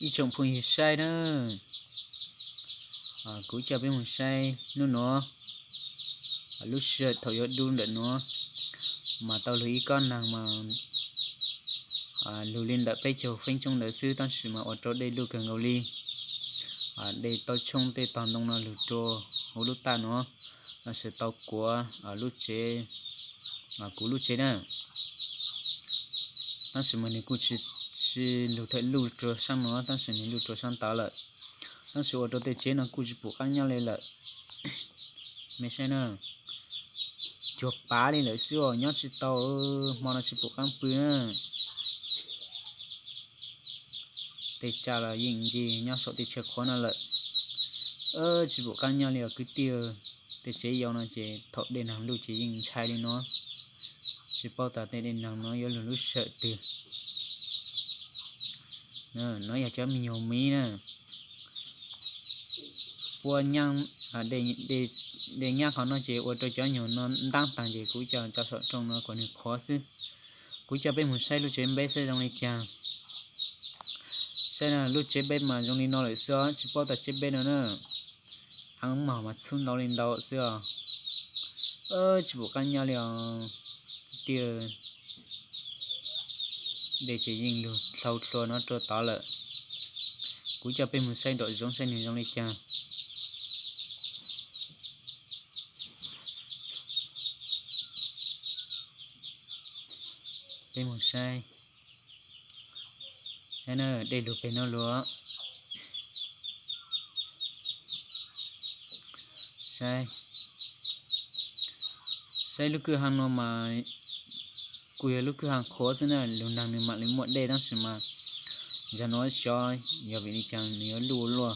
Ib tsoom phooj ywg saib na, kuv coj peb mus saib hnub nuav, lub sij hawm thaum yuav dub ntawm nuav, mas tau lug ib kob naag mas lug li ntawm peb caug feeb tsoob ntawd xwb, tab sis mas ua rua dej luj kawg nkaus li. Dej tau tshoob tej tog ntoo no lug rua huv lub taj nuav, lossis tau kuav lub tsev, kuv lub tsev na. Tab sis mas nwg kuj tsi, tsi lug thawm luj rua saab nuav, tab sis nwg luj rua saab tod lawm. Tab sis ua rua tej tsev no kuj tsi pum qaab nyob li lawm. Mej saib na, cuag pav li lawm xwb os, nyob tsi tau, hmo no tsi pum qaab pw na. Tej tsav los yeej nce nyob saum tej tshaj qhuav no lawm. Tsi pum qaab nyob li os kwv tij. Tej tsev yau no ces thaum dej nag luj ces yeej ntshai li no. Tsi paub tas tej dej nag no yuav lug lub sij hawm twg. No yog cov me nyuag miv na. Puab, dej nyab qhov no ces ua rua cov nyuag no ntaab taag ces kuv coj tso saum rooj no kuas nwg qhuav xwb. Kuv coj peb mus saib lub tsev npeb saib zoo li caag. Saib na, lub tsev npeb mas zoo li no lawm xwb os, tsi paub tas tsev npeb no na. Aav mog mas txhub ntau li ntau xwb os. Tsi pum qaab nyob li os. Tiag, dej ces yeej lug dlhau dlhua no rua tod lawm. Kuv coj peb mus saib nraum zoov saib nwg zoo li caag. Peb mus saib. Saib na, dej lug peg no lug. Saib, saib lub kwj ha no mas kuj yog lub kwj ha qhuav xwb na, lug nag nwg mam li muaj dej tab sis mas zag nuav xyov yog vim li caag nwg yuav luj ua luaj.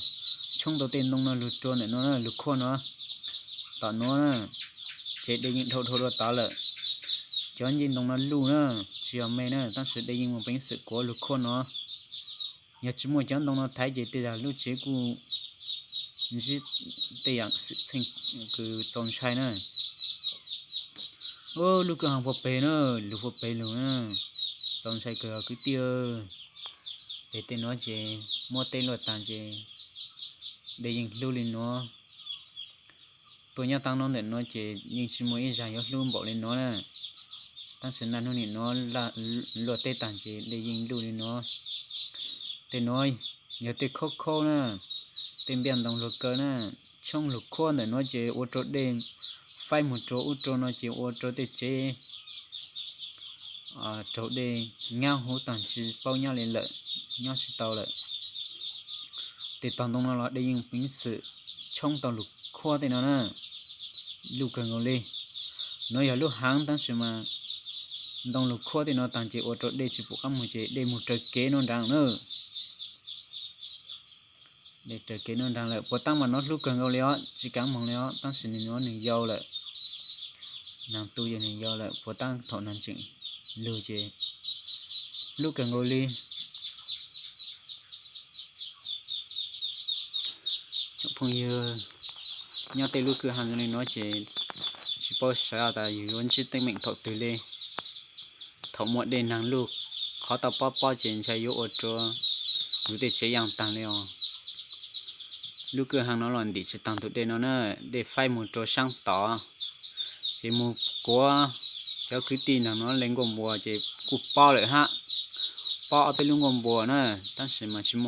Tshoob tau tej ntoo no lug rua ntawm no na, lug khuaj no. Tom nuav na, ces dej yeej dhau dhau rua tod lawm. Cov ncej ntoo no luj na, tsi yog me na, tab sis dej yeej muaj peev xwm kuav lug khuaj no. Yog tsi muaj cov ntoo no thaiv ces tej zag lub tsev kuj ntsib tej yaam xwm txheej kws txaus ntshai na. Lub kwj ha puag peg na, lug puag peg lug na, txaus ntshai kawg kwv tij. Peg tej nuav ces muab teb luaj taag ces dej yeej hlub li nuav. Tuaj nyob taag nuav ntawm nuav ces yeej tsi muaj ib zag yuav hlub npaum li nuav na. Tab sis naj hnub nim nuav luaj teb taag ces dej yeej luj li nuav. Tej nuav yog tej khaub khaub na, tej npiaj ntoo luag kaw na, tshoob lug khuab ntawm nuav ces ua rua dej faib moog rua ub rua no ces ua rua tej tsev raug dej nyab huv taag tsi paub nyob li lawm, nyob tsi tau lawm. Tej tog ntoo no los dej yeej peev xwm tshoob tau lug khuab tej no na, luj kawg nkaus li. Nuav yog lub haav tab sis mas ntoo lug khuab tej no taag ces ua rua dej tsi pum qaab moog ces dej moog raws kev nuav nraag na. Dej raws kev nuav nraag lawm, puas taab mas nuav hlub kawg nkaus li os, tsi kaav moog li os, tab sis nwg nuav nwg yau lawm. Naag tu yog nwg yau lawm, puas taab thaum naag tseem lug ces hlub kawg nkaus li. Tsoom phooj ywg, nyob tej lub kwj ha li nuav ces tsi paub sawv tas yug yuav ntsib teeb meem thaum twg li. Thaum muaj dej naag luj, qhov tau pob pob ces ntshai yuav ua rua yug tej tsev yaaj taag li os. Lub kwj ha no los ntim tsi taag ntug dej no na, dej faib moog rua saab tod, ces moog kuav cov kwv tij naag nuav le nkuaj npua ces kuj pob lawm hab. Pob ob peb lub nkuaj npua na, tab sis mas tsi